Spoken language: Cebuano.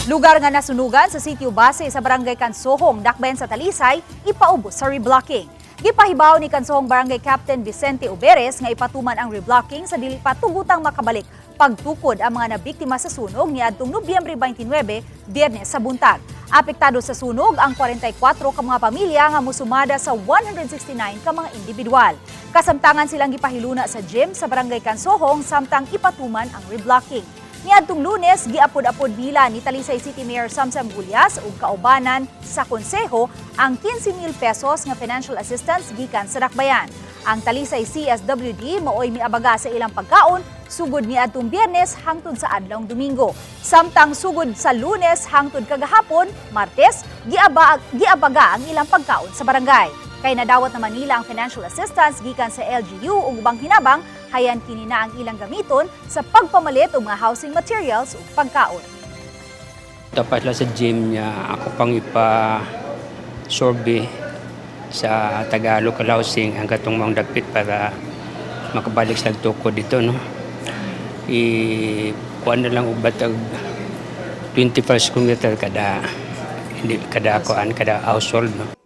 Lugar nga nasunugan sa sitio base sa Barangay Kansohong, Dakbayan sa Talisay, ipaubos sa reblocking. Gipahibaw ni Kansohong Barangay Captain Vicente Uberes nga ipatuman ang reblocking sa dili pa tugutang makabalik pagtukod ang mga nabiktima sa sunog niadtong Nobyembre 29, Biyernes sa buntag. Apektado sa sunog ang 44 ka mga pamilya nga musumada sa 169 ka mga individual. Kasamtangan silang gipahiluna sa gym sa Barangay Kansohong samtang ipatuman ang reblocking. Niadtong Lunes, giapod-apod nila ni Talisay City Mayor Samsam Gullas ug kaubanan sa konseho ang 15,000 pesos nga financial assistance gikan sa Dakbayan. Ang Talisay CSWD maoy miabaga sa ilang pagkaon sugod niadtong Biyernes hangtod sa adlawng Domingo. Samtang sugod sa Lunes hangtod kagahapon, Martes, giabaga ang ilang pagkaon sa barangay. Kay nadawat naman nila ang financial assistance gikan sa LGU ug ubang hinabang, hayan kini na ang ilang gamiton sa pagpamalit og mga housing materials ug pagkaon. Dapat lang sa gym niya, ako pang ipa-survey sa taga local housing ang katong mga dapit para makabalik sa tukod dito, no? I kuan na lang og batag 25 square meter kada hindi kada kuan kada household, no?